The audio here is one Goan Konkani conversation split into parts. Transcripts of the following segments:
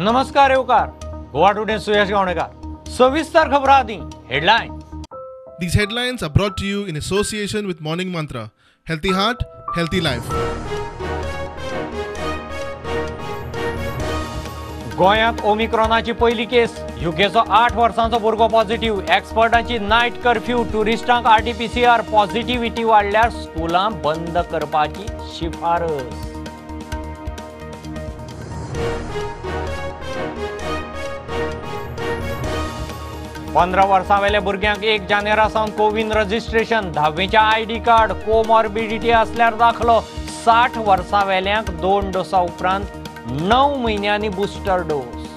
नमस्कार येवकार गोवा टुडे सुयश गावणेकर सविस्तर खबरां आदी headline. These headlines are brought to you in association with Morning Mantra. Healthy heart, healthy life. गोंयांत ओमिक्रॉनाची पयली केस, युकेचो 8 वर्सांचो भुरगो पॉझिटिव्ह, एक्सपर्टांची नायट कर्फ्यू, ट्युरिस्टांक आरटीपीसीआर, पॉझिटिव्हिटी वाडल्यार स्कुलां बंद करपाची शिफारस. 15 वर्सां वेल्या भुरग्यांक 1 जानेरा सावन कोविन रजिस्ट्रेशन, 10वीचें आयडी कार्ड, कोमॉर्बिडिटी आसल्यार दाखलो, 60 वर्सां वेल्यांक 2 डोसा उपरांत 9 म्हयन्यांनी बुस्टर डोस.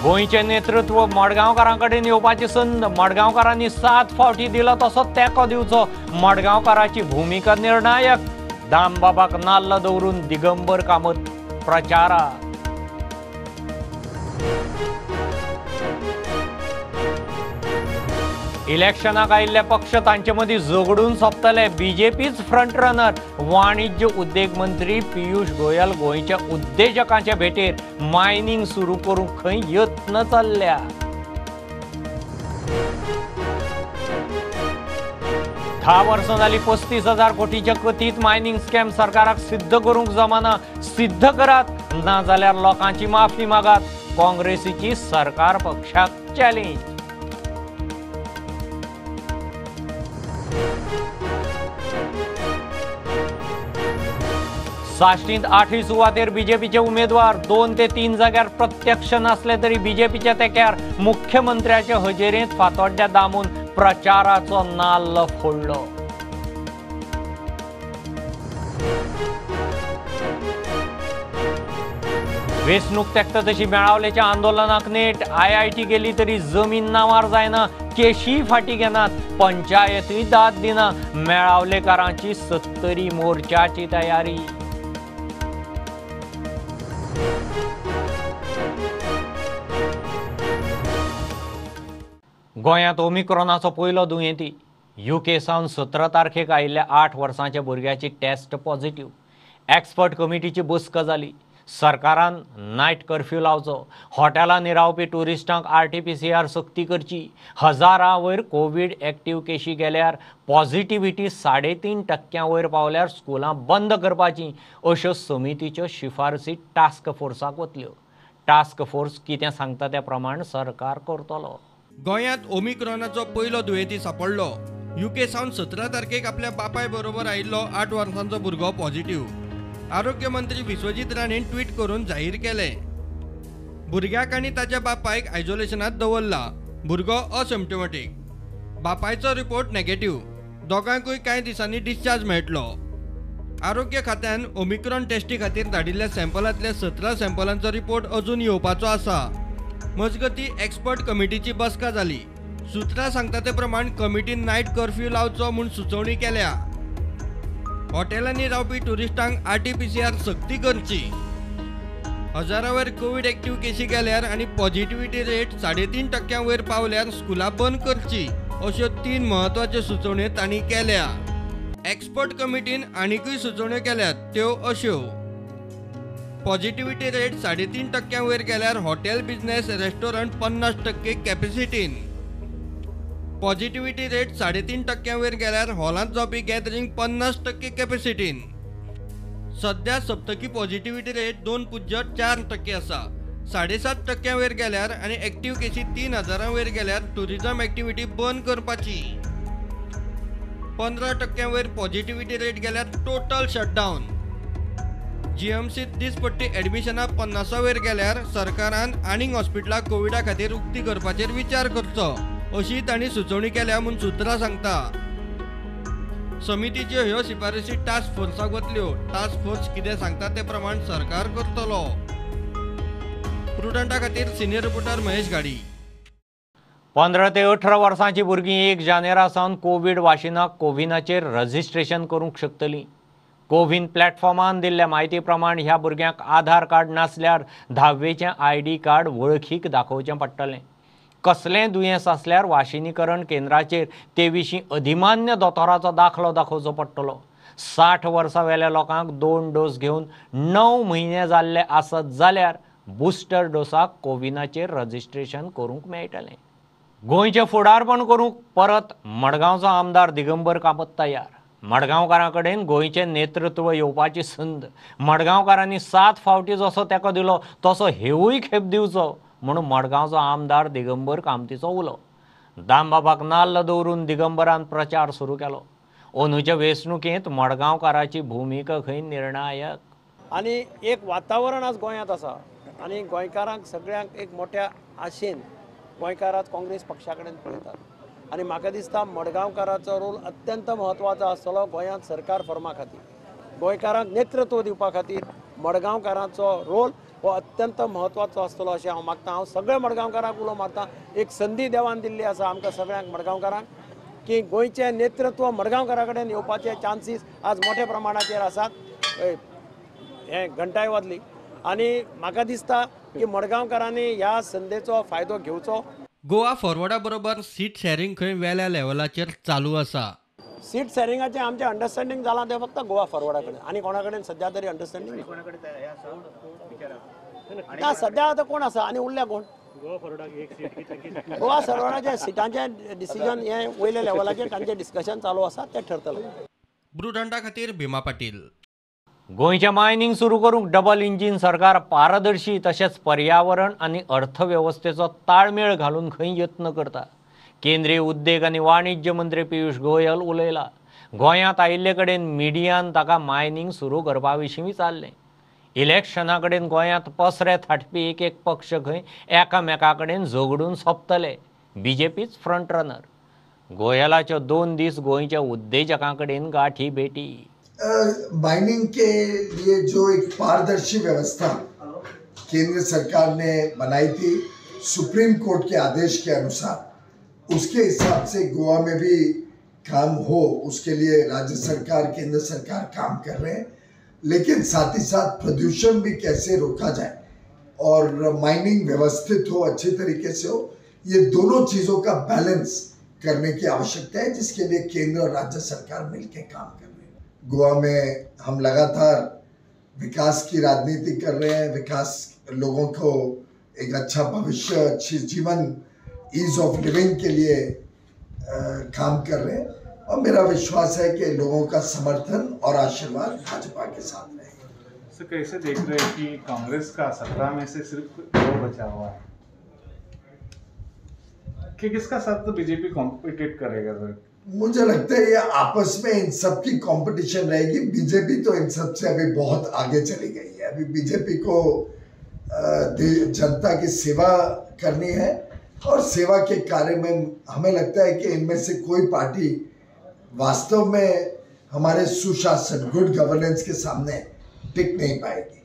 गोंयचें नेतृत्व मडगांवकारां कडेन येवपाची संद, मडगांवकारांनी 7 फावटी दिलो तसो तेंको दिवचो, मडगांवकाराची भुमिका निर्णायक, दामबाबाक नाल्ल दवरून दिगंबर कामत प्रचाराक. इलेक्शनाक आयिल्ले पक्ष तांचे मदीं झगडून सोंपतले, बीजेपीच फ्रंट रनर, वाणिज्य उद्देग मंत्री पियूष गोयल गोंयच्या उद्देजकांचे भेटेर, मायनिंग सुरू करूंक खंय यत्न चल्ल्या. 10 वर्सां जाली 35,000 कोटीचे कथीत मायनिंग स्कॅम सरकाराक सिद्ध करूंक जमाना, सिद्ध करात ना जाल्यार लोकांची माफी मागात, काँग्रेसीची सरकार पक्षाक चॅलेंज. साश्टींत 8 सुवातेर बीजेपीचे उमेदवार, 2 ते 3 जाग्यार प्रत्यक्ष नासले तरी बीजेपीच्या तेक्यार मुख्यमंत्र्याचे हजेरेंत फातोड्ड्या दामून प्रचाराचो नाल्ल फोडलो. वेंचणूक तेकता तशी मेळावलेच्या आंदोलनाक नेट, आयआयटी गेली तरी जमीन नांवार जायना, केशी फाटी घेनात, पंचायतूय दाद दिना, मेळावलेकारांची 70 मोर्चाची तयारी. गोंयांत ओमिक्रॉनाचो पयलो दुयेंती, युके सावन 17 तारखेक आयिल्ल्या 8 वर्सांच्या भुरग्याची टेस्ट पॉझिटिव्ह, एक्सपर्ट कमिटीची बसका जाली, सरकारान नायट कर्फ्यू लावचो, हॉटेलांनी रावपी ट्युरिस्टांक आरटीपीसीआर सक्ती करची, हजारां वयर कोवीड एक्टिव्ह केशी गेल्यार पॉझिटिव्हिटी 3.5% वयर पावल्यार स्कुलां बंद करपाची, अश्यो समितीच्यो शिफारसी टास्क फोर्साक वतल्यो. टास्क फोर्स कितें सांगता त्या प्रमाण सरकार करतलो. गोंयांत ओमिक्रॉनाचो पयलो दुयेंती सापडलो. युके सावन 17 तारखेक आपल्या बापाय बरोबर आयिल्लो 8 वर्सांचो भुरगो पॉझिटिव्ह. आरोग्य मंत्री विश्वजीत राणेन ट्वीट करून जाहीर केलें, भुरग्याक आनी ताच्या बापायक आयसोलेशनांत दवरला, भुरगो असिम्प्टोमॅटीक, बापायचो रिपोर्ट नेगेटिव्ह, दोगांकूय कांय दिसांनी डिस्चार्ज मेळटलो. आरोग्य खात्यान ओमिक्रॉन टेस्टी खातीर धाडिल्ल्या सॅम्पलांतल्या 17 सॅम्पलांचो रिपोर्ट अजून येवपाचो आसा. मजगती एक्सपर्ट कमिटीची बसका जाली. सुत्रां सांगता ते प्रमाण कमिटीन नायट कर्फ्यू लावचो म्हूण सुचोवणी केल्या. हॉटेलांनी रावपी ट्युरिस्टांक आरटीपीसीआर सक्ती करची. हजारां वयर कोवीड एक्टिव्ह केशी गेल्यार आनी पॉझिटिव्हिटी रेट 3.5% वयर पावल्यार स्कुलां बंद करची, अश्यो 3 म्हत्वाच्यो सुचोवण्यो तांणी केल्या. एक्सपर्ट कमिटीन आनिकूय सुचोवण्यो केल्यात त्यो अश्यो: पॉझिटिव्हिटी रेट 3.5% वयर गेल्यार हॉटेल बिझनेस रेस्टॉरंट 50% कॅपॅसिटीन, पॉझिटिव्हिटी रेट 3.5% वयर गेल्यार हॉलांत जावपी गॅदरींग 50% कॅपॅसिटीन. सध्या सप्तकी पॉझिटिव्हिटी रेट 2.4% आसा. 7.5% वयर गेल्यार आनी एक्टिव्ह केशी 3,000 वयर गेल्यार टुरिझम एक्टिव्हिटी बंद करपाची. 15% वयर पॉझिटिव्हिटी रेट गेल्यार टोटल शटडावन. जीएमसीत दिसपट्टी एडमिशनां 50 वयर गेल्यार सरकारान आनीक हॉस्पिटलां कोविडा खातीर उक्ती करपाचेर विचार करचो, अशी तांणी सुचोवणी केल्या म्हूण सुत्रां सांगता. समितीच्यो ह्यो शिफारसी टास्क फोर्साक वतल्यो. टास्क फोर्स कितें सांगता ते प्रमाण सरकार करतलो. प्रुडंटा खातीर सिनियर रिपोर्टर महेश घाडी. 15 ते 18 वर्सांची भुरगीं 1 जानेरा सावन कोवीड वाशिनाक कोविनाचेर रजिस्ट्रेशन करूंक शकतलीं. कोविन प्लॅटफॉर्मान दिल्ल्या म्हायती प्रमाण ह्या भुरग्यांक आधार कार्ड नासल्यार 10वीचें आयडी कार्ड वळखीक दाखोवचें पडटलें. कसलें दुयेंस आसल्यार वाशिनीकरण केंद्राचेर ते विशीं अधिमान्य दोतोराचो दाखलो दाखोवचो पडटलो. 60 वर्सां वेल्या लोकांक 2 डोस घेवन 9 म्हयने जाल्ले आसत जाल्यार बुस्टर डोसाक कोविनाचेर रजिस्ट्रेशन करूंक मेळटलें. गोंयचें फुडारपण करूंक परत मडगांवचो आमदार दिगंबर कामत तयार. मडगांवकारां कडेन गोंयचें नेतृत्व येवपाची संद. मडगांवकारांनी 7 फावटी जसो तेको दिलो तसो हेवूय खेप दिवचो म्हणून मडगांवचो आमदार दिगंबर कामतीचो उलो. दामबाबाक नाल्ल दवरून दिगंबरान प्रचार सुरू केलो. अंदूचे वेंचणुकेंत मडगांवकाराची भुमिका खंय निर्णायक. आनी एक वातावरण आज गोंयांत आसा आनी गोंयकारांक सगळ्यांक एक मोठ्या आशेन गोंयकार आज काँग्रेस पक्षा कडेन पळयतात आनी म्हाका दिसता मडगांवकाराचो रोल अत्यंत म्हत्वाचो आसतलो गोंयांत सरकार फॉर्मा खातीर. गोंयकारांक नेतृत्व दिवपा खातीर मडगांवकारांचो रोल हो अत्यंत म्हत्वाचो आसतलो अशें हांव मागता. हांव सगळ्या मडगांवकारांक उलो मारता. एक संदी देवान दिल्ली आसा आमकां सगळ्यांक मडगांवकारांक की गोंयचें नेतृत्व मडगांवकारा कडेन येवपाचे चान्सीस आज मोठ्या प्रमाणाचेर आसात. हें घंटाय वाजली आनी म्हाका दिसता की मडगांवकारांनी ह्या संदेचो फायदो घेवचो. गोवा फॉरवर्डा बरोबर सीट शॅरिंग खंय वेल्या लेवलाचेर चालू आसा. सीट शॅरिंगाचें आमचें अंडरस्टँडींग जालां तें फक्त गोवा फॉरवर्डा कडेन आनी कोणा कडेन सद्या तरी अंडरस्टँडींग ना. सद्या आतां कोण आसा आनी उरल्या कोण? गोवा फॉरवर्डाच्या सिटांचें डिसिजन हें वयल्या लेवलाचेर तांचें डिस्कशन चालू आसा तें ठरतलें. ब्रुडंडा खातीर भीमा पाटील. गोंयचें मायनिंग सुरू करूंक डबल इंजीन सरकार पारदर्शी तशेंच पर्यावरण आनी अर्थवेवस्थेचो ताळमेळ घालून खंय यत्न करता. केंद्रीय उद्देग आनी वाणिज्य मंत्री पियुष गोयल उलयला. गोंयांत आयिल्ले कडेन मिडियान ताका मायनिंग सुरू करपा विशीं विचारलें. इलेक्शना कडेन गोंयांत पसरे थाटपी एक एक पक्ष खंय एकामेका कडेन झगडून सोंपतले. बीजेपीच फ्रंट रनर. गोयलाच्यो 2 दीस गोंयच्या उद्देजकां कडेन गाठी भेटी. माइनिंग के लिए जो एक पारदर्शी व्यवस्था केंद्र सरकार ने बनाई थी सुप्रीम कोर्ट के आदेश के अनुसार, उसके हिसाब से गोवा में भी काम हो उसके लिए राज्य सरकार केंद्र सरकार काम कर रहे हैं। लेकिन साथ ही साथ प्रदूषण भी कैसे रोका जाए और माइनिंग व्यवस्थित हो, अच्छे तरीके से हो, ये दोनों चीज़ों का बैलेंस करने की आवश्यकता है, जिसके लिए केंद्र और राज्य सरकार मिलकर काम कर रहे हैं। गोवा में हम लगातार विकास की राजनीति कर रहे हैं। विकास लोगों को एक अच्छा भविष्य, अच्छी जीवन, ईज ऑफ लिविंग के लिए काम कर रहे हैं और मेरा विश्वास है कि लोगों का समर्थन और आशीर्वाद भाजपा के साथ रहेगा। सर, कैसे देख रहे हैं कि कांग्रेस का 17 में से सिर्फ 2 बचा हुआ है, कि किसका साथ तो बीजेपी कॉम्पिटिट करेगा? सर मुझे लगता है ये आपस में इन सब की कंपटीशन रहेगी। बीजेपी तो इन सब से अभी बहुत आगे चली गई है। अभी बीजेपी को जनता की सेवा करनी है और सेवा के कार्य में हमें लगता है कि इनमें से कोई पार्टी वास्तव में हमारे सुशासन, गुड गवर्नेंस के सामने टिक नहीं पाएगी।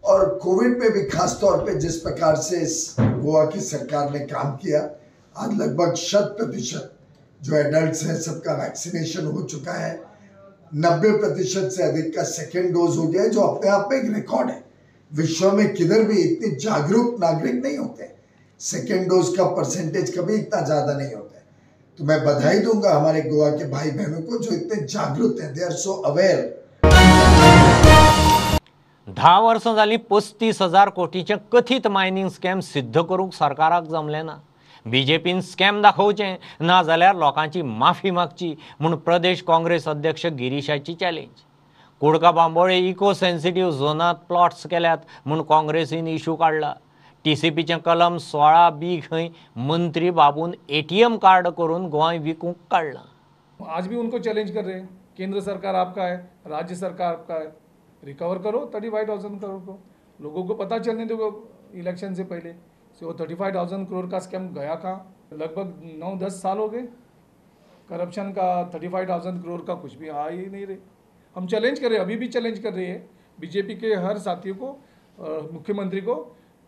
और कोविड में भी खास तौर पे जिस प्रकार से इस गोवा की सरकार ने काम किया, आज लगभग 100% जो एडल्ट्स हैं सबका वैक्सीनेशन हो चुका है, 90% से अधिक का सेकेंड डोज हो गया है, जो अपने आप में एक रिकॉर्ड है। विश्व में किधर भी इतने जागरूक नागरिक नहीं होते, सेकेंड डोज का परसेंटेज कभी इतना ज़्यादा नहीं होता है। तो मैं बधाई दूंगा हमारे गोवा के भाई बहनों को जो इतने जागरूक हैं, they are so aware. 10 वर्सां जालीं 35,000 कोटीचें कथीत मायनिंग स्कॅम सिद्ध करूंक सरकाराक जमलें ना. बीजेपीन स्कॅम दाखोवचें ना जाल्यार लोकांची माफी मागची म्हूण प्रदेश काँग्रेस अध्यक्ष गिरीशाची चॅलेंज. कुडका बांबोळे इको सेन्सिटीव झोनांत प्लॉट्स केल्यात म्हूण काँग्रेसीन इशू काडला. टीसीपीचें कलम 16B खंय मंत्री बाबून एटीएम कार्ड करून गोंय विकूंक काडलां. आज भी उनको चैलेंज कर रहे हैं, केंद्र सरकार आपका है, राज्य सरकार आपका है, रिकवर करो 35,000 करोड़ को, लोगों को पता चलने दो इलेक्शन से पहले। वो 35,000 करोड़ का स्कैम गया कहाँ? लगभग 9-10 साल हो गए करप्शन का। 35,000 करोड़ का कुछ भी आ ही नहीं रहे। हम चैलेंज कर रहे हैं, अभी भी चैलेंज कर रही है बीजेपी के हर साथियों को, मुख्यमंत्री को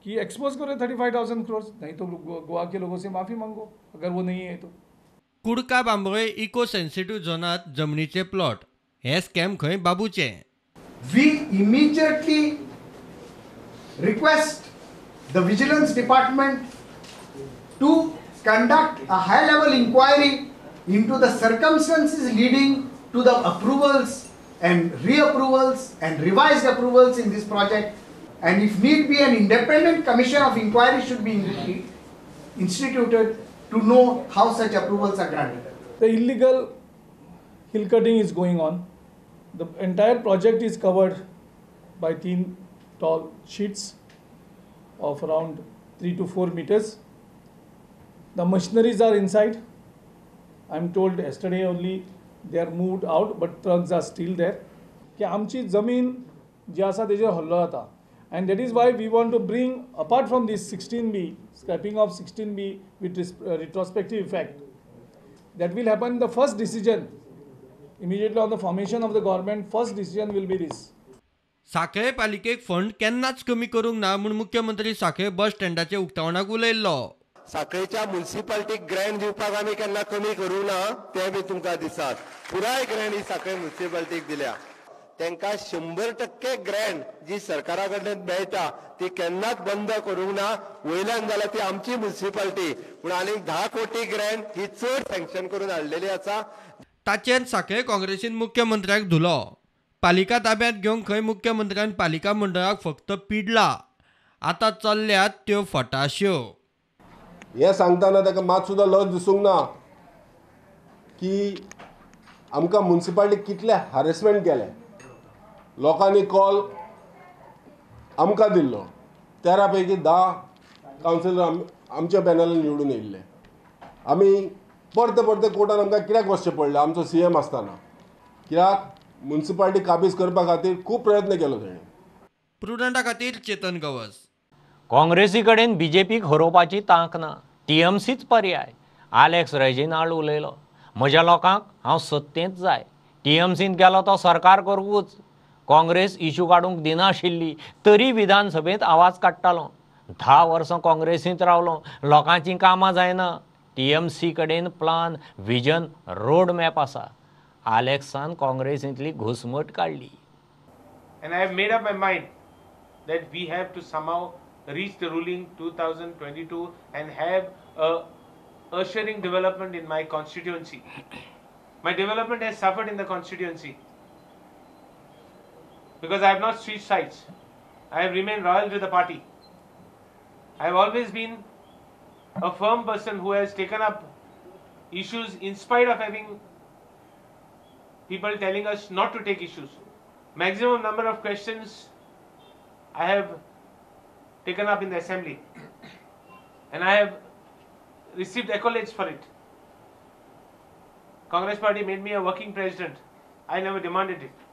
कि एक्सपोज करो 35,000 करोड़, नहीं तो गोवा के लोगों से माफ़ी मांगो अगर वो नहीं है तो। कुडका बांबोळे इको सेन्सिटिव्ह झोनात जमनीचे प्लॉट हे स्कॅम खंय बाबूचे. We immediately request the vigilance department to conduct a high level inquiry into the circumstances leading to the approvals and reapprovals and revised approvals in this project, and if need be, an independent commission of inquiry should be instituted to know how such approvals are granted. The illegal hill cutting is going on. The entire project is covered by thin tall sheets of around 3 to 4 meters. The machineries are inside. I am told yesterday only they are moved out, but trucks are still there. की आमची जमीन जी आसा तेजेर हल्लो जाता, and that is why we want to bring, apart from this 16B, scrapping of 16B with retrospective effect, that will happen. The first decision immediately on the formation of the government, first decision will be this. Sanquelim पालिकेक फंड केन्नाच कमी करूंक ना म्हूण मुख्यमंत्री सांखळे बस स्टँडाचे उक्तावणाक उलयल्लो. सांखळेच्या म्युनिसिपालिटीक ग्रँट दिवपाक आमी केन्ना कमी करूंक ना, तें बी तुमकां दिसात. पुराय ग्रँट ही सांखळे म्युनिसिपालिटीक दिल्या. तांकां 100% ग्रँट जी सरकारा कडल्यान मेळटा ती केन्नाच बंद करूंक ना. वयल्यान जाल्यार ती आमची म्युनिसिपालिटी, पूण आनीक 10 कोटी ग्रँट ही चड सँक्शन करून हाडलेली आसा. ताचेर सांखळे काँग्रेसीन मुख्यमंत्र्याक धुलो. पालिका ताब्यांत घेवंक खंय मुख्यमंत्र्यान पालिका मंडळाक फक्त पिडला. आतां चल्ल्यात त्यो फटाश्यो. हें सांगतना ताका मात सुद्दां लज दिसूंक ना की आमकां म्युनिसिपालिटी कितलें हारेसमेंट केलें. लोकांनी कॉल आमकां दिल्लो, 13 पैकी 10 कावन्सिलर आमच्या पॅनलान निवडून येयल्ले. आमी परते परते कोर्टान आमकां कित्याक वचचें पडलें आमचो सीएम आसतना, कित्याक म्युनिसिपालिटी काबीज करपा खातीर खूब प्रयत्न केलो तेणें. प्रुडंटा खातीर चेतन गवस. काँग्रेसी कडेन बीजेपीक हरोवपाची तांक ना, टीएमसीच पर्याय. आलेक्स रेजिनाल्ड उलयलो, म्हज्या लोकांक हांव सत्तेंत जाय, टीएमसींत गेलो तो सरकार करूच. काँग्रेस इशू काडूंक दिनाशिल्ली तरी विधानसभेंत आवाज काडटालो. 10 वर्सां काँग्रेसींत रावलो, लोकांचीं कामां जायना. टीएमसी कडेन प्लान, विजन, रोड मॅप आसा. आलेक्सान काँग्रेसींतली घुसमट काडली. And I have made up my mind that we have to somehow reach the ruling 2022 and have a ushering development in my constituency. My development has suffered in the constituency because I have not switched sides. I have remained loyal to the party. I have always been a firm person who has taken up issues in spite of having people telling us not to take issues. Maximum number of questions I have taken up in the assembly, and I have received accolades for it. Congress party made me a working president. I never demanded it.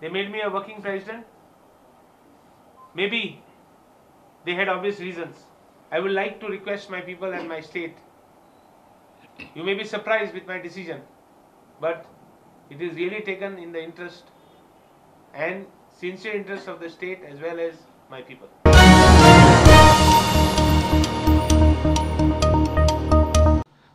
They made me a working president. Maybe they had obvious reasons. I would like to request my people and my state. You may be surprised with my decision, but it is really taken in the interest and sincere interest of the state as well as my people.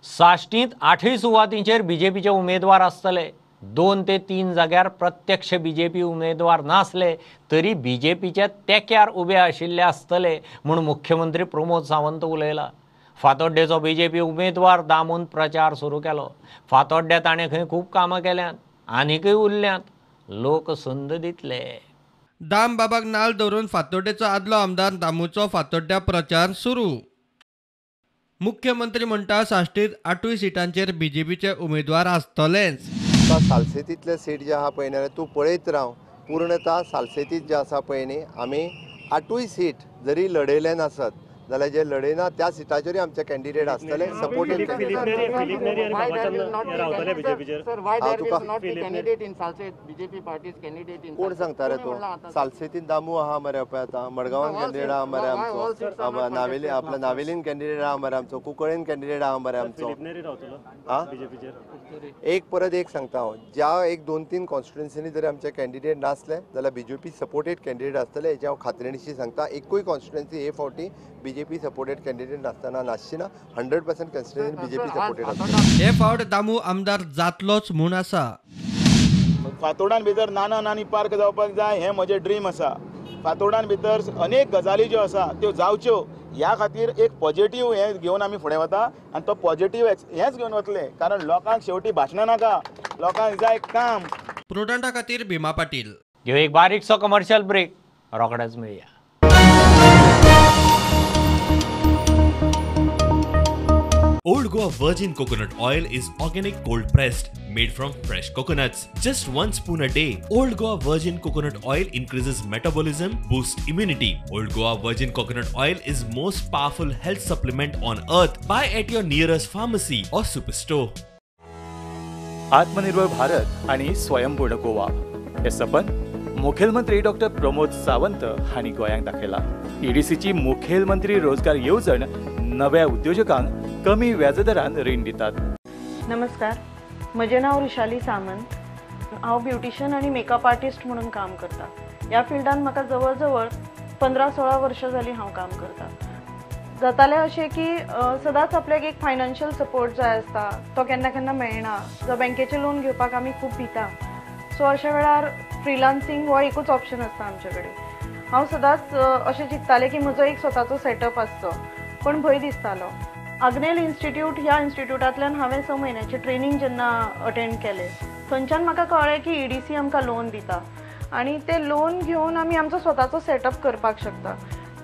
साश्टींत 8 सुवातींचेर बीजेपीचे उमेदवार आसतले. 2 ते 3 जाग्यार प्रत्यक्ष बीजेपी उमेदवार नासले तरी बीजेपीच्या तेक्यार उबे आशिल्ले आसतले म्हूण मुख्यमंत्री प्रमोद सावंत उलयला. फातोड्डेचो बीजेपी उमेदवार दामून प्रचार सुरू केलो. फातोड्ड्या ताणें खंय खूब कामां केल्यांत, आनीकय उरल्यांत, लोक संद दितले. दाम बाबाक नाल दवरून फातोड्डेचो आदलो आमदार दामूचो फातोड्ड्या प्रचार सुरू. मुख्यमंत्री म्हणटा साश्टींत 8 सिटांचेर बीजेपीचे उमेदवार आसतलेच. सालसेतींतले सीट जे आहा पळय न्ही तूं पळयत राव, पूर्णता सालसेतीत जे आसा पळय न्ही आमी 8 सीट जरी लढयले नासत जाल्यार जे लढयना त्या सिटाचेरूय आमचे कॅन्डिडेट आसतले, सपोर्टेड कॅन्डिडेट. कोण सांगता रे तूं? सालसेतीन दामू आहा मरे पळय, आतां मडगांवान कॅन्डिडेट आहा मरे आमचो, नावेली आपल्या नावेलीन कॅन्डिडेट आहा मरे आमचो, कुंकळेन कॅन्डिडेट आहा मरे आमचो. एक परत एक सांगता हांव, ज्या 1, 2, 3 कॉन्स्टिट्युएन्सीनी जरी आमचे कॅन्डिडेट नासले जाल्यार बीजेपी सपोर्टेड कॅन्डिडेट आसतले हेचें हांव खात्रेनिशी सांगता. एकूय कॉन्स्टिट्युएन्सी हे फावटी बीजेपी सपोर्टेड कॅन्डिडेट नासतना नासची ना, 100% कॉन्स्टिट्युएन्सी बीजेपी सपोर्टेड आसतली. हे फावट दामू आमदार जातलोच म्हूण आसा. फातोर्डान भितर नाना नानी पार्क जावपाक जाय हें म्हजें ड्रीम आसा. फातोर्डान भितर अनेक गजाली ज्यो आसा त्यो जावच्यो ह्या खातीर एक पॉजिटीव हें घेवन आमी फुडें वता आनी तो पॉजिटीव हेंच घेवन वतले, कारण लोकांक शेवटी भाशणां नाका, लोकांक जाय काम. प्रुडंटा खातीर भीमा पाटील. घेऊ एक बारीकसो कमर्शियल ब्रेक, रोखडेच मेळया. Old Goa Virgin Coconut Oil is organic cold pressed, made from fresh coconuts. Just 1 spoon a day. Old Goa Virgin Coconut Oil increases metabolism, boosts immunity. Old Goa Virgin Coconut Oil is most powerful health supplement on earth. Buy at your nearest pharmacy or superstore. आत्मनिर्भर भारत आणि स्वयंपूर्ण गोवा हे सपन मुखेलमंत्री डॉक्टर प्रमोद सावंत हांणी गोंयांक दाखयला. ईडीसीची मुखेलमंत्री रोजगार येवजण नव्या उद्योजकांक कमी व्याजदरान रीण दितात. नमस्कार, म्हजें नांव ऋषाली सामंत. हांव ब्युटिशियन आनी मेकअप आर्टिस्ट म्हणून काम करता. ह्या फिल्डान म्हाका जवळ जवळ 15-16 वर्सां जालीं हांव काम करता. जातालें अशें की सदांच आपल्याक एक फायनान्शियल सपोर्ट जाय आसता, तो केन्ना केन्ना मेळना. जो बँकेचें लोन घेवपाक आमी खूब भिता. सो अशा वेळार फ्रिलान्सिंग हो एकूच ऑप्शन आसता आमचे कडेन. हांव सदांच अशें चिंततालें की म्हजो एक स्वताचो सेटअप आसचो, पण भंय दिसतालो. आग्नेल इन्स्टिट्यूट ह्या इन्स्टिट्यूटांतल्यान हांवें 6 म्हयन्याचें ट्रेनींग जेन्ना अटेंड केलें, थंयच्यान म्हाका कळ्ळें की ईडीसी आमकां लोन दिता आनी तें लोन घेवन आमी आमचो स्वताचो सेटअप करपाक शकता.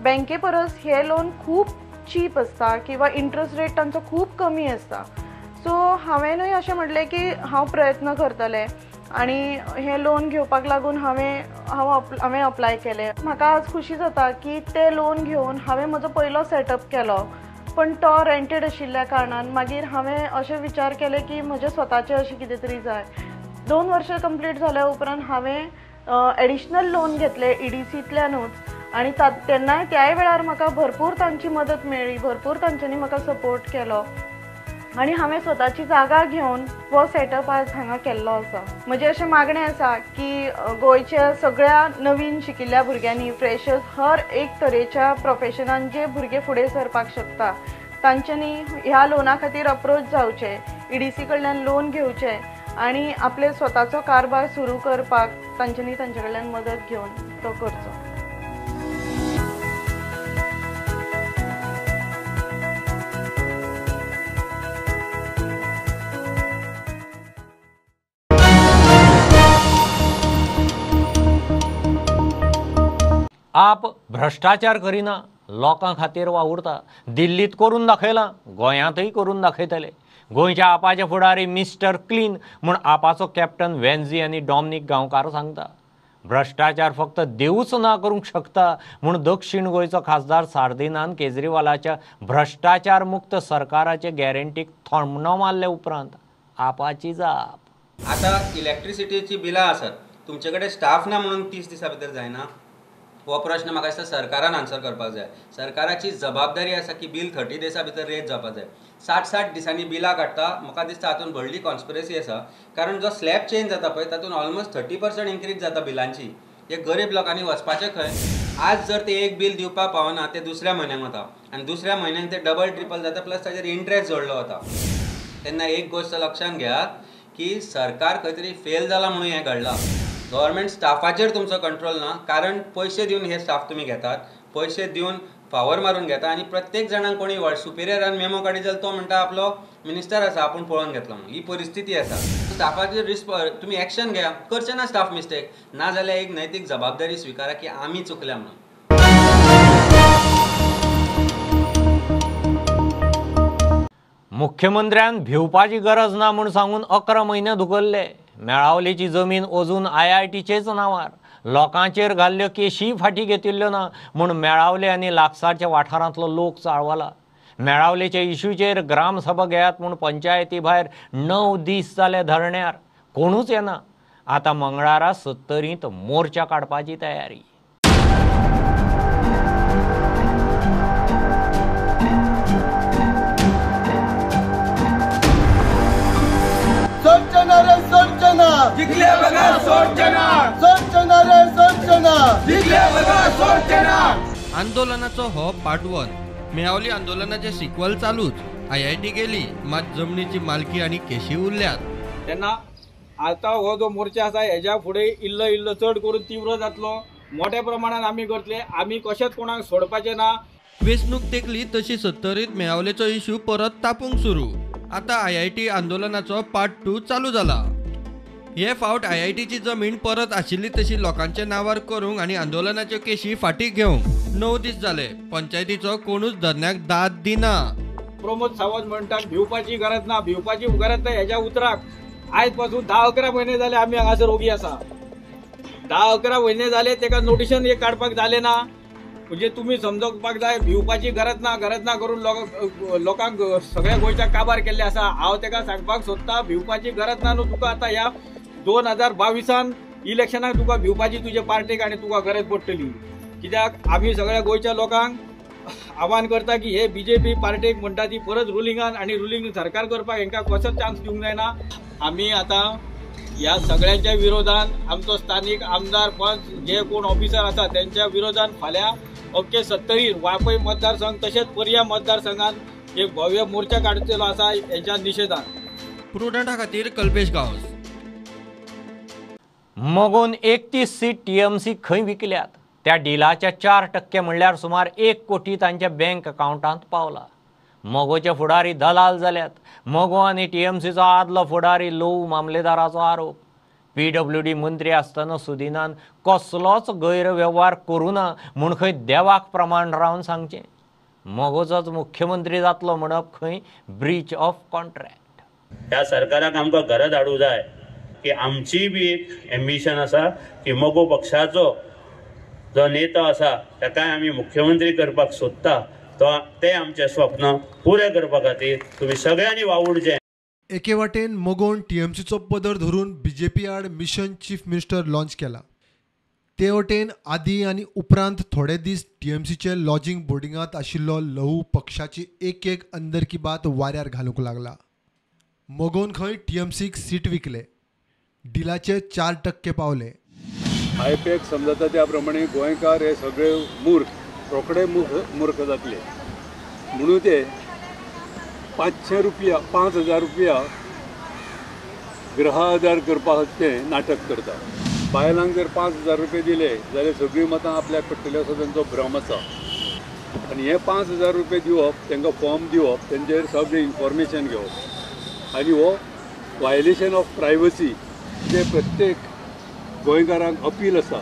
बँके परस हें लोन खूब चीप आसता किंवा इंट्रस्ट रेट तांचो खूब कमी आसता. सो हांवेंनूय अशें म्हटलें की हांव प्रयत्न करतलें आनी हें लोन घेवपाक लागून हांवें अप्लाय केलें. म्हाका आज खुशी जाता की तें लोन घेवन हांवें म्हजो पयलो सेटअप केलो, पण तो रेंटेड आशिल्ल्या कारणान मागीर हांवें अशें विचार केले की म्हजें स्वताचें अशें कितें तरी जाय. 2 वर्सां कंप्लीट जाल्या उपरांत हांवें एडिशनल लोन घेतलें ईडीसींतल्यानूच आनी तेन्नाय त्याय वेळार म्हाका भरपूर तांची मदत मेळ्ळी, भरपूर तांच्यांनी म्हाका सपोर्ट केलो आनी हांवें स्वताची जागा घेवन हो सेटअप आज हांगा केल्लो आसा. म्हजें अशें मागणें आसा की गोंयच्या सगळ्या नवीन शिकिल्ल्या भुरग्यांनी, फ्रेशर्स, हर एक तरेच्या प्रोफेशनान जे भुरगे फुडें सरपाक शकता तांच्यांनी ह्या लोना खातीर अप्रोच जावचें, ईडीसी कडल्यान लोन घेवचें आनी आपले स्वताचो कारभार सुरू करपाक तांच्यांनी तांचे कडल्यान मदत घेवन तो करचो. आप भ्रश्टाचार करिना, लोकां खातीर वावुरता. दिल्लीत करून दाखयलां, गोंयांतय करून दाखयतले. गोंयच्या आपाचे फुडारी मिस्टर क्लीन म्हूण आपाचो कॅप्टन वेन्झी आनी डॉमनीक गांवकार सांगता. भ्रश्टाचार फक्त देवूच ना करूंक शकता म्हूण दक्षिण गोंयचो खासदार सार्दिनान केजरीवालाच्या भ्रश्टाचार मुक्त सरकाराचे गॅरंटीक थोमणो मारले उपरांत आपाची जाप. आतां इलेक्ट्रिसिटीची बिलां आसात, तुमचे कडेन स्टाफ ना म्हणून 30 दिसां भितर जायना. हो प्रश्न म्हाका दिसता सरकारान आन्सर करपाक जाय. सरकाराची जबाबदारी आसा की बील 30 दिसां भितर रेज जावपाक जाय. 60-60 दिसांनी बिलां काडटा, म्हाका दिसता हातूंत व्हडली कॉन्स्पिरसी आसा. कारण जो स्लॅब चेंज जाता पळय तातूंत ऑलमोस्ट 30% इन्क्रीज जाता बिलांची. हे गरीब लोकांनी वचपाचें खंय? आज जर ते एक बील दिवपाक पावना ते दुसऱ्या म्हयन्याक वता आनी दुसऱ्या म्हयन्याक ते डबल ट्रिपल जाता, प्लस ताजेर इंट्रस्ट जोडलो वता. तेन्ना एक गोश्ट लक्षांत घेयात की सरकार खंय तरी फेल जाला म्हणून हें घडलां. गव्हर्मेंट स्टाफाचेर तुमचो कंट्रोल ना, कारण पयशे दिवन हे स्टाफ तुमी घेतात, पयशे दिवन फावर मारून घेता आनी प्रत्येक जाणांक कोणी सुपिरियरान मेमो काडीत जाल्यार तो म्हणटा आपलो मिनिस्टर आसा, आपूण पळोवन घेतलो म्हणून. ही परिस्थिती आसा. स्टाफाचेर तुमी एक्शन घेया, करचे ना स्टाफ मिस्टेक, ना जाल्यार एक नैतीक जबाबदारी स्विकारा की आमी चुकल्या म्हणून. मुख्यमंत्र्यान भिवपाची गरज ना म्हूण सांगून 11 म्हयने धुकल्ले. मेळावलेची जमीन अजून आयआयटीचेच नांवार, लोकांचेर घाल्ल्यो केशी फाटी घेतिल्ल्यो ना म्हूण मेळावले आनी लागसारच्या वाठारांतलो लोक चाळवला. मेळावलेच्या इशूचेर ग्रामसभा घेयात म्हूण पंचायती भायर 9 दीस जाले धरण्यार, कोणूच येना. आतां मंगळारा 70 मोर्चा काडपाची तयारी. आंदोलनाचो हो पार्ट 1. मेळावली आंदोलनाचे सिक्वल चालूच. आयआयटी गेली मात जमनीची मालकी आनी केशी उरल्यात. तेन्ना आतां हो जो मोर्चा आसा हेज्या फुडें इल्लो इल्लो चड करून तीव्र जातलो. मोठ्या प्रमाणान आमी करतले, आमी कशेंच कोणाक सोडपाचें ना. वेंचणूक तेंकली तशी 70 मेळावलेचो इश्यू परत तापूंक सुरू. आतां आयआयटी आंदोलनाचो पार्ट 2 चालू जाला. हे फावट आयआयटीची जमीन परत आशिल्ली तशी लोकांच्या नांवार करूंक आनी आंदोलनाच्यो केशी फाटीं घेवंक 9 दीस जाले पंचायतीचो कोणूच धरण्याक दाद दिना। प्रमोद सावंत म्हणटात भिवपाची गरज ना, भिवपाची गरज ना हेज्या उतराक आयज पासून 10-11 म्हयने जाले आमी हांगासर ओगी आसा। 10-11 म्हयने जाले तेका नोटिशन एक काडपाक जालें ना। म्हणजे तुमी समजोवपाक जाय भिवपाची गरज ना, गरज ना करून लोकांक सगळ्या गोंयच्या काबार केल्ले आसा। हांव तेका सांगपाक सोदता भिवपाची गरज ना न्हू तुका आतां ह्या 2022 इलेक्शनाक तुका भिवपाची तुजे पार्टीक आनी तुका गरज पडटली। कित्याक आमी सगळ्या गोंयच्या लोकांक आव्हान करता की हे बीजेपी पार्टीक म्हणटा ती परत रुलिंगान आनी रुलिंग सरकार करपाक हेंकां कसोच चान्स दिवंक जायना। आमी आतां ह्या सगळ्यांच्या विरोधान आमचो स्थानीक आमदार पंच जे कोण ऑफिसर आसा तेंच्या विरोधान फाल्यां अख्खे 70 वापय मतदारसंघ तशेंच पर्या मतदारसंघात एक भव्य मोर्चा काडचेलो आसा हेच्या निशेधान। प्रुडंटा खातीर कल्पेश गांवस। मगोन 31 सीट टीएमसी खंय विकल्यात त्या डिलाच्या 4% म्हणल्यार सुमार 1 कोटी तांच्या बँक अकाउंटांत पावला। मगोचे फुडारी दलाल जाल्यात। मगो आनी टीएमसीचो आदलो फुडारी लोव मामलेदाराचो आरोप। पीडब्ल्यूडी मंत्री आसतना सुदिनान कसलोच गैरवेव्हार करूं ना म्हूण खंय देवाक प्रमाण रावन सांगचें। मगोचोच मुख्यमंत्री जातलो म्हणप खंय ब्रीच ऑफ कॉन्ट्रॅक्ट। ह्या सरकाराक आमकां घरा धाडूं जाय की आमची बी एक एम्बिशन आसा की मगो पक्षाचो जो नेता आसा ताकाय आमी मुख्यमंत्री करपाक सोदता, तो ते आमचें स्वप्न पुरें करपा खातीर तुमी सगळ्यांनी वावुरचें। एके वाटेन मगोन टीएमसीचो पदर धरून बीजेपी आड मिशन चीफ मिनिस्टर लॉन्च केला, ते वटेन आदी आनी उपरांत थोडे दीस टीएमसीचे लॉजिंग बोर्डिंगांत आशिल्लो लहू पक्षाची एक एक अंदर की बात वाऱ्यार घालूंक लागला। मगोन खंय टीएमसीक सीट विकले, डिलाचे 4% पावले। आयपॅक समजता त्या प्रमाणे गोंयकार हे सगळे मूर्ख, रोखडे मूर्ख जातले म्हणून ते 500 रुपया 5000 रुपया गृह आधार करपाक ते नाटक करता। बायलांक जर 5000 रुपये दिले जाल्यार सगळीं मतां आपल्याक पडटली असो तेंचो भ्रम आसा आनी हे 5000 रुपये दिवप, तांकां फॉर्म दिवप, तेंचेर सगळें इन्फॉर्मेशन घेवप आनी हो वायलेशन ऑफ प्रायवसी जे प्रत्येक गोंयकारांक अपील आसा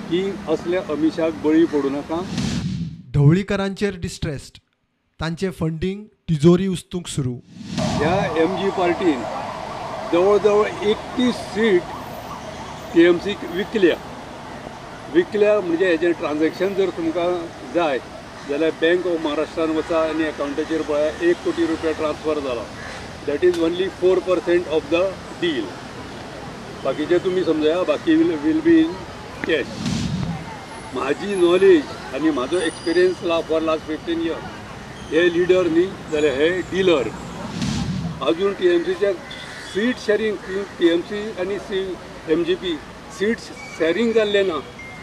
की असल्या अमिशाक बळी पडूं नाका। ढवळीकरांचेर डिस्ट्रेस्ड, तांचे फंडींग तिजोरी उस्तूंक सुरू। ह्या एम जी पार्टीन जवळ जवळ 31 सीट टी एम सीक विकल्या। विकल्या म्हणजे हेजें ट्रान्झॅक्शन जर तुमकां जाय जाल्यार बँक ऑफ महाराष्ट्रान वचा आनी एकावंटाचेर पळया 1 कोटी रुपया ट्रान्सफर जाला। That is only 4% of the deal. बाकीचे तुमी समजया, बाकी will be in cash. म्हाजी नॉलेज आनी म्हाजो एक्सपिरियन्स ला फॉर लास्ट 15 इयर्स, हे लिडर न्ही जाल्यार हे डिलर। अजून टी एम सीच्या seat sharing, T M C आनी C M G P seat sharing जाल्लें ना,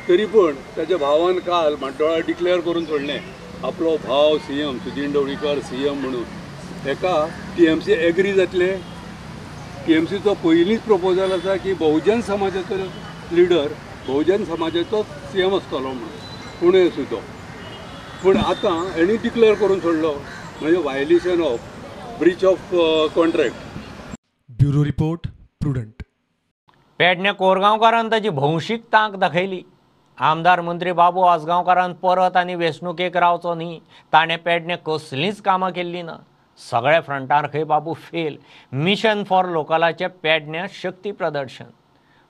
तरी पण ताच्या भावान काल म्हाड्डोळा डिक्लेअर करून सोडलें आपलो भाव C M Sudin Dhavalikar C M म्हणून। हेका टी एम सी एग्री जातले? टी एम सीचो पयलींच प्रपोजल आसा की बहुजन समाजाचो लिडर, बहुजन समाजाचो सी एम आसतलो म्हणून, कोणूय आसूं तो। पूण आतां हेणी डिक्लेअर करून सोडलो म्हणजे violation of breach of contract. Bureau report, Prudent. Pedne कोरगांवकारान ताची भौशीक तांक दाखयली। आमदार मंत्री बाबू आजगांवकारान परत आनी वेंचणुकेक रावचो न्ही, ताणें पेडणे कसलींच कामां केल्लीं ना। सगळ्या फ्रंटार खंय बाबू फेल। मिशन फॉर लोकलाचें पेडण्यां शक्ती प्रदर्शन।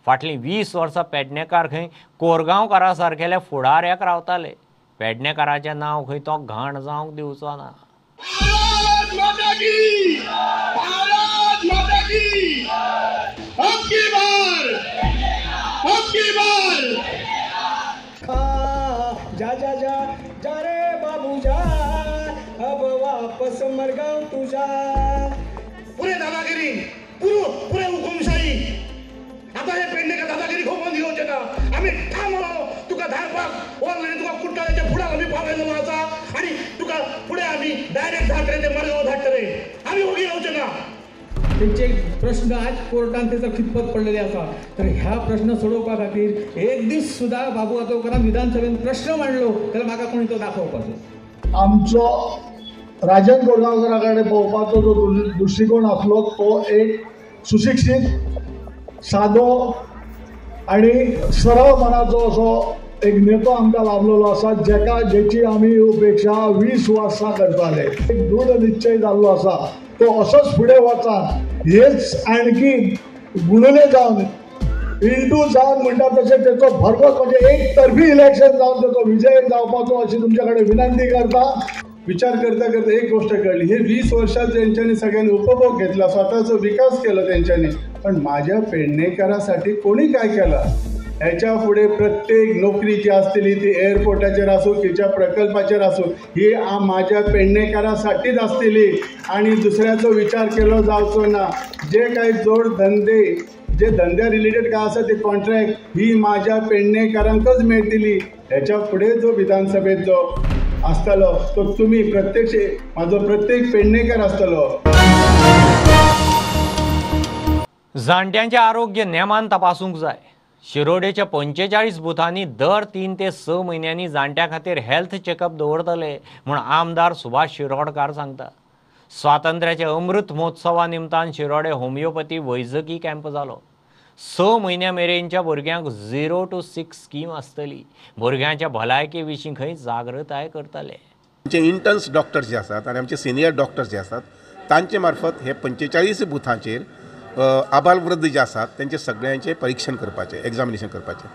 फाटलीं 20 वर्सां पेडणेकार खंय कोरगांवकारा सारकेल्या फुडाऱ्याक रावताले। पेडणेकाराचें नांव खंय तो घाण जावंक दिवचो ना। जा जा जा जा रे बाबू जा, अब वापस मरगांव तुझा। पुरे दादागिरी, पुरे हुकुमशाही। आता हे पेडणेकर दादागिरी खोबोवन घेवचें ना। आमी ठाम तुका धाडपाक ऑलरेडी तुका कुट्टाळ्याच्या फुडाक आमी पावयलेलो आसा आनी तुका फुडें आमी डायरेक्ट धाडटले, ते मडगांव धाडटले। आमी ओगी रावचे ना। तेंचे प्रश्न आज कोर्टान तेचो खितपत पडलेले आसा, तर ह्या प्रश्न सोडोवपा खातीर एक दीस सुद्दां बाबू आजगांवकारान विधानसभेन प्रश्न मांडलो जाल्यार म्हाका कोणी तो दाखोवपाचो। आमचो राजन कोरगांवकारा कडेन पळोवपाचो जो दृश्टिकोण आसलो तो एक सुशिक्षीत सादो आनी सरळ मनाचो असो एक नेतो आमकां लाभलेलो आसा, जेका जेची आमी उपेक्षा 20 वर्सां करताले. एक दृढ निश्चय जाल्लो आसा तो असोच फुडें वचान हेच आणखी गुणुले जावन इंटू जावन म्हणटा तशें तेचो भरघोस म्हणजे एक तर्फी इलेक्शन जावन तेचो विजय जावपाचो अशी तुमचे कडेन विनंती करता. विचार करता करता एक गोष्ट कळ्ळी, हे 20 वर्षात ज्यांच्यानी सगळ्यांनी उपभोग घेतला, स्वतःचा विकास केला त्यांच्यानी, पण माझ्या पेडणेकरासाठी कोणी काय केलं? ह्याच्या पुढे प्रत्येक नोकरी जी असतली ती एअरपोर्टाचेर आसूं, खंयच्या प्रकल्पाचेर आसूं, ही माझ्या पेडणेकरासाठीच आसतली आणि दुसऱ्याचो विचार केलो जावचो ना. जे काही जोडधंदे, जे धंद्या रिलेटेड काय आसा ते कॉन्ट्रॅक्ट ही माझ्या पेडणेकरांकच मेळटली. ह्याच्या फुडें जो विधानसभेत जो आसतलो तो तुमी प्रत्यक्ष म्हाजो प्रत्येक पेडणेकर आसतलो. जाणट्यांचें आरोग्य नेमान तपासूंक जाय. शिरोडेच्या 45 बुथांनी दर 3 ते 6 म्हयन्यांनी जाणट्यां खातीर हेल्थ चेकअप दवरतले म्हूण आमदार सुभाष शिरोडकार सांगता. स्वातंत्र्याच्या अमृत महोत्सवा निमतान शिरोडे होमिओपॅथी वैजकी कॅम्प जालो. 6 म्हयन्या मेरेनच्या भुरग्यांक 0 to 6 scheme आसतली. भुरग्यांच्या भलायके विशीं खंय जागृताय करतले. आमचे इंटर्न्स डॉक्टर्स जे आसात आनी आमचे सिनियर डॉक्टर्स जे आसात तांचे मार्फत हे 45 बुथांचेर आबालवृद्ध जे आसात तेंचे सगळ्यांचें परिक्षण करपाचें, एग्जामिनेशन करपाचें.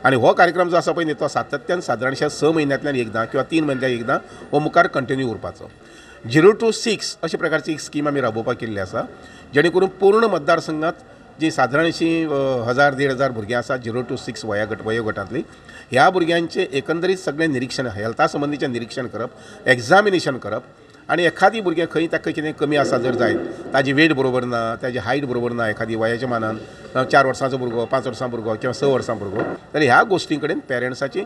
आनी हो कार्यक्रम जो आसा पळय न्ही तो सातत्यान सादारणशा 6 म्हयन्यांतल्यान एकदां किंवा 3 म्हयन्यांतल्यान एकदां हो मुखार कंटिन्यू उरपाचो. 0 to 6 अशे प्रकारची एक स्कीम आमी राबोवपाक केल्ली आसा, जेणे करून पूर्ण मतदारसंघात जी सादारणशी 1000 1500 भुरगीं आसात 0 to 6 वयोगटांतली, ह्या भुरग्यांचें एकंदरीत सगळें निरिक्षण, हेल्था संबंदीचें निरिक्षण करप, एग्जामिनेशन करप आनी एखादी भुरगें खंय ताका कितें कमी आसा जर जायत, ताजी वेट बरोबर ना, ताजी हायट बरोबर ना, एखादी वयाच्या मानान 4 वर्सांचो भुरगो, 5 वर्सां भुरगो किंवा 6 वर्सां भुरगो, जाल्यार ह्या गोश्टी कडेन पेरंट्साची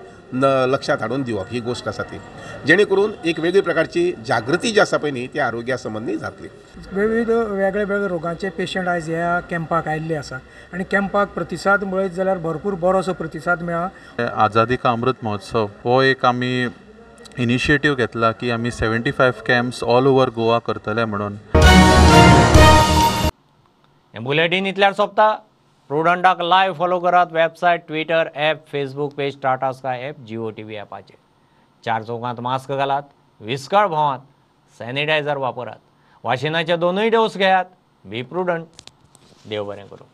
लक्षांत हाडून दिवप ही गोश्ट आसा ती, जेणे करून एक वेगळी प्रकारची जागृती जी आसा पळय न्ही ती आरोग्या संबंदी जातली. विविध वेगळे वेगळे रोगांचे पेशंट आयज ह्या कॅम्पाक आयिल्ले आसा आनी कॅम्पाक प्रतिसाद पळयत जाल्यार भरपूर बरोसो प्रतिसाद मेळ्ळा. आझादी का अमृत महोत्सव हो एक आमी इनिशिएटीव घेतला की आमी 75 कॅम्प्स ऑल ओवर गोवा करतले म्हणून. बुलेटीन इतल्यार सोंपता. प्रुडंटाक लायव्ह फॉलो करात website, Twitter, app, Facebook page, Tata Sky app, Jio TV ॲपाचेर. 4 चौकांत मास्क घालात, विस्कळ भोंवात, सॅनिटायझर वापरात, वाशिनाचे 2 डोस घेयात. Be prudent. देव बरें करूं.